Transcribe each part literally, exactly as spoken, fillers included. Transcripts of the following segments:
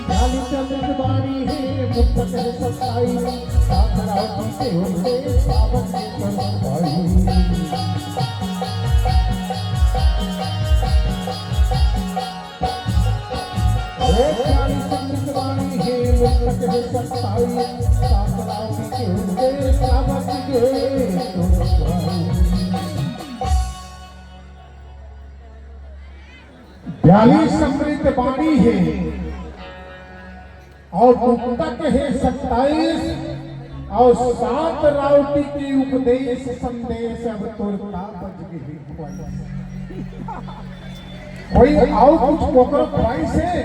काली चंद्र की बाणी हे, मुक्तक हे सताई, सात रावटी के होते, सावन के तरफ आई। हे काली चंद्र की बाणी हे, मुक्तक हे सताई, सात रावटी के होते, सावन के तरफ आई। बयालीस अमृत बाणी हे अउ मुक्तक हे सत्ताईस अउ सात रावटी के उपदेश संदेश। अब तोर का बच गे हे ख्वाहिश? कोई अउ कुछ ओकर ख्वाहिश हे?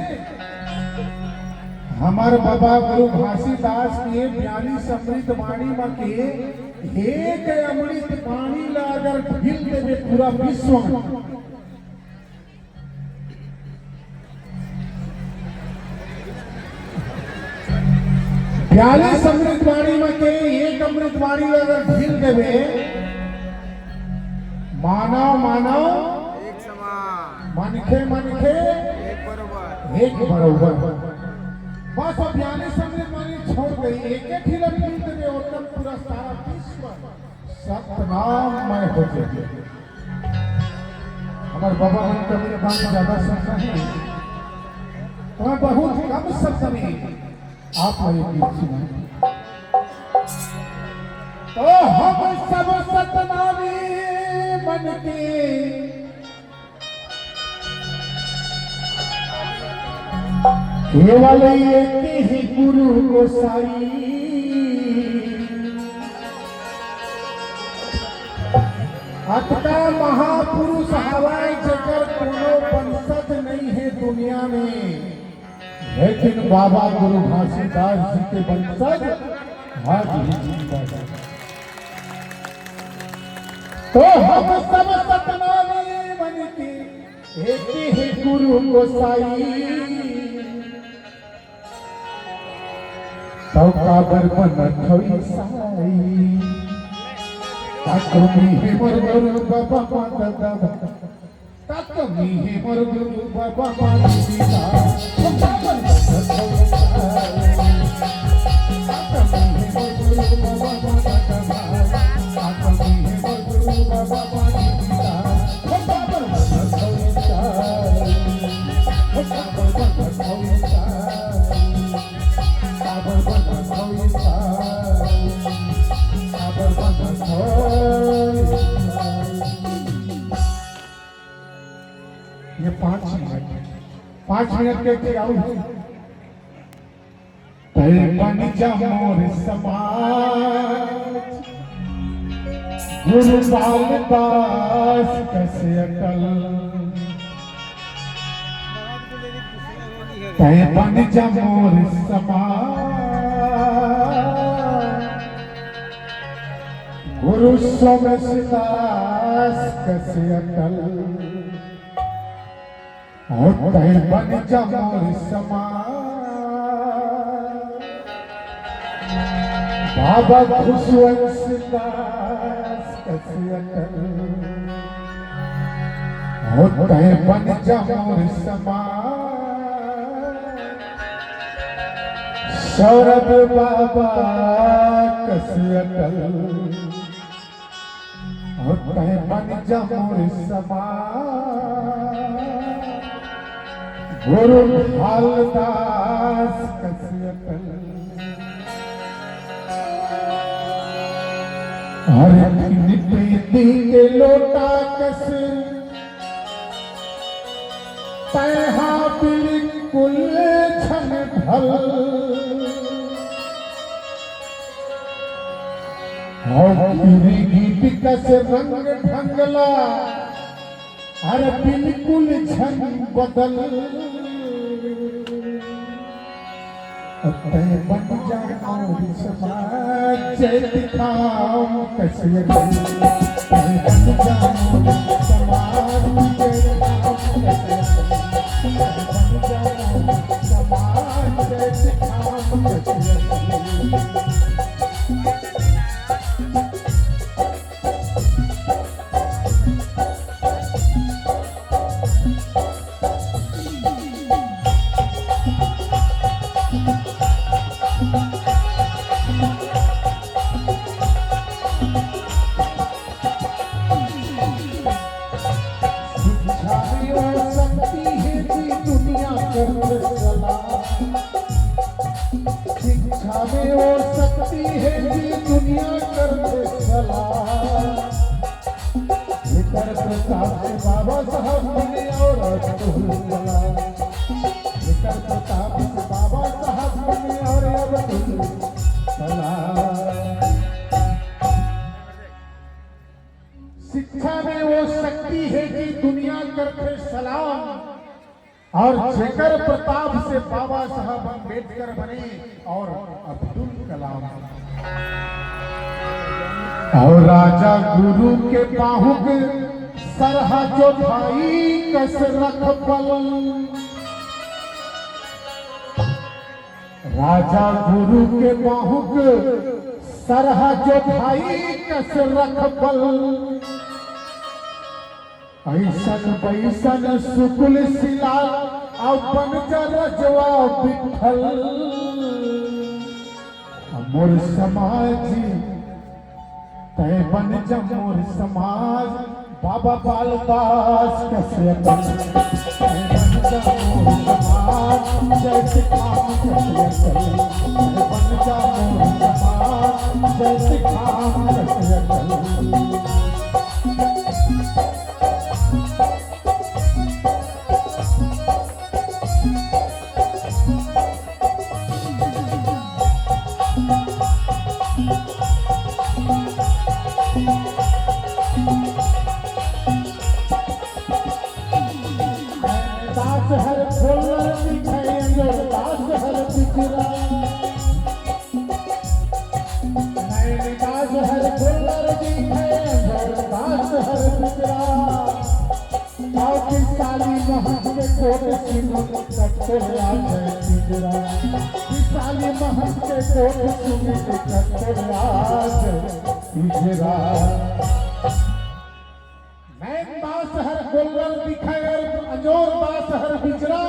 हमर बाबा गुरु घासीदास के बयालीस अमृत बाणी म के एक अमृत बाणी ला अगर ढील देबे पूरा विश्व म, बयालीस अमृत बाणी म के एक अमृत बाणी ला अगर ढील देबे, मानव मानव, एक समान, मनखे मनखे, एक बरोबर। एक बरोबर। बस अब बयालीस अमृत बाणी छोड़ दे, एक एक ही ला ढील देबे, ओतन पूरा सारा विश्व सतनाममय हो जाही। हमर बाबा मन के अमृत बाणी ज्यादा सुनना हे, तो मैं बहुत कम शब्द में आप लोग एक गीत सुनाऊं। तो हम सब सतनामी मन के केवल एक ही गुरु गोसाई। अतका महापुरुष हवय, जेकर कोनो वंशज नइ हे दुनिया में, लेकिन बाबा गुरु घासीदास जी के वंशज आज भी जिंदा हे। तो हम सब सतनामी मन के एक ही गुरु गोसाई, तौ काबर बनत हौ ईसाई? का कमी हे मोर गुरु बाबा, का कमी हे मोर गुरु बाबा, ये पाँच मिनट, पाँच मिनट के खियाऊ है। तै बन जा मोर समाज, गुरु बालदास कस अटल। तै बन जा मोर समाज, गुरु सोमेश दास कस अटल। अउ तै बन जा मोर समाज, बाबा खुशवंश दास कस अटल। अउ तै बन जा मोर समाज, सौरभ बाबा कस अटल। अउ तै बन जा मोर समाज, गुरु भालदास कस अटल। अरे तीन प्रीति के लोटा कस, तैहा बिल्कुल झन ढल। हव पीढ़ी गीत कस रंग ढंग ला, अरे बिल्कुल झन बदल। तैं बन जा मोर समाज, जय दिखाम कस अकल। तैं बन जा मोर समाज, जय दिखाम कस अकल। तैं बन जा मोर समाज, जय दिखाम कस अकल। शिक्षा में वो शक्ति हे जी दुनिया कर चला। शिक्षा में वो शक्ति हे जी दुनिया कर चला। जेकर प्रताप से बाबा साहब बने और अब्दुल कलाम। जेकर प्रताप से बाबा साहब बने और अब्दुल कलाम। शिक्षा में वो शक्ति हे जी दुनिया करथे सलाम, और जेकर प्रताप से बाबा साहब अम्बेडकर बने और अब्दुल कलाम। अउ राजा गुरु के पाहुक सरहा जोधाई कस रखबल। राजा गुरु के पाहुक सरहा जोधाई कस रखबल। अइसन वइसन सुकुल सिला, अउ बन जा रजवा बिठल। मोर समाज, तैं बन जा मोर समाज, बाबा बालदास कस अकल। तैं बन जा मोर समाज, जय सिखाम कस अकल। तैं बन जा मोर समाज, जय सिखाम कस अकल। दास हर खोलर दिखय, अंजोर दास हर पिंजरा। नैन दास हर खोलर दिखय, अंजोर दास हर पिंजरा। अउ विशाली महंत के कोट सुन कटोरा जय पिंजरा। विशाली महंत के कोट सुन कटोरा जय पिंजरा। नैन दास हर गोल्लर दिखय, अंजोर दास हर पिंजरा।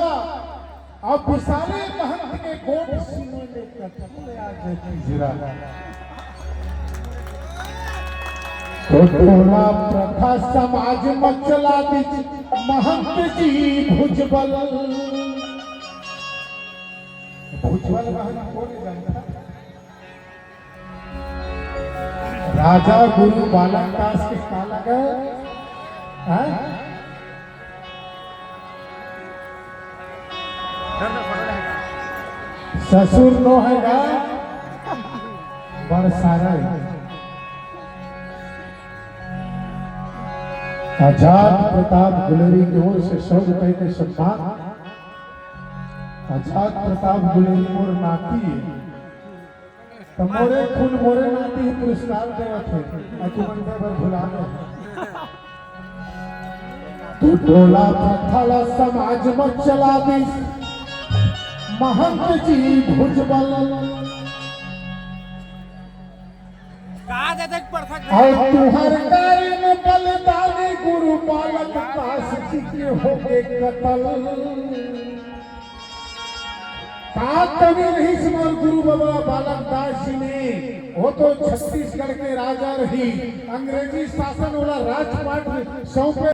अउ विशाली महंत के कोट सुन कटोरा जय पिंजरा। तो टोला प्रथा समाज म चला दिस महंत जी भुजबल। भुजबल महंत कोन जानता? राजा गुरु बालक दास के का लगे? हैं? ससुर नो हे गा, बरसारा हे। आजाद प्रताप गुलेरी के ओर से सौ रुपए के सम्मान। आजाद प्रताप गुलेरी मोर नाती हे। त मोरे खून मोरे नाती ही पुरस्कार देवत हे, अउ तुमन दे बर भुला गए। तू टोला प्रथा ला समाज म चला दिस महंत जी भुजबल। का दे देख पड़थक अउ तुहर कारी म बलिदानी गुरु बालक दास जी के होगे कतल। का कमी रहिस मोर गुरु बाबा बालक दास जी में? वो तो छत्तीसगढ़ के राजा रहिस, अंग्रेजी शासन वाला राजपाट सौंपे